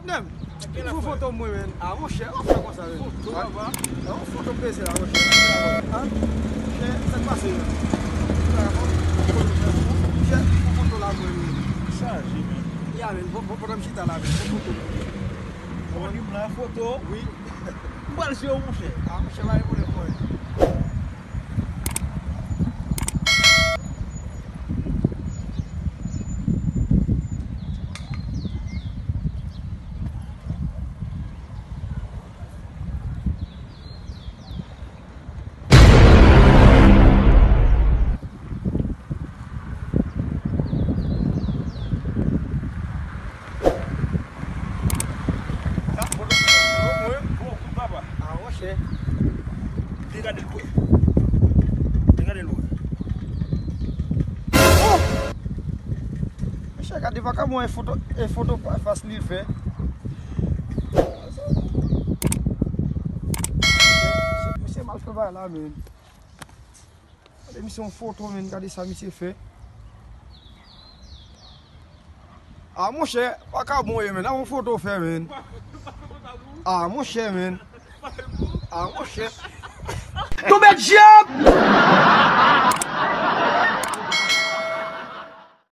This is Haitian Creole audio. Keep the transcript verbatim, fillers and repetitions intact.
Nèm, fè foto mwen, men. Ah, monchè, ou fè konsa, men. Foto, papa. Ah, yon foto peze la, monchè. Ah, monchè, sa k pase, men? Monchè, fè foto la, mwen, men. Chaje, men. Ya, men, bon, bon, pandan m chita la, men, fè foto. Ou di m la foto? Wi. M pral jwe w, monchè. Ah, monchè, pa gen pwoblèm, mwen. Sa foto mwen, bon, kout papa. Ah, monchè. Vin gade l vre. Vin gade l vre. Oh! Monchè, gade vakabon e foto, e foto pa fas li fè. Misye, misye mal fè bagay la, men. Gade misye yon foto, men, gade sa misye fè. Ah, monchè, vakabon ye, men. Nan yon foto fè, men. Ah, monchè, men. Ah, monchè. Tonbe dyab!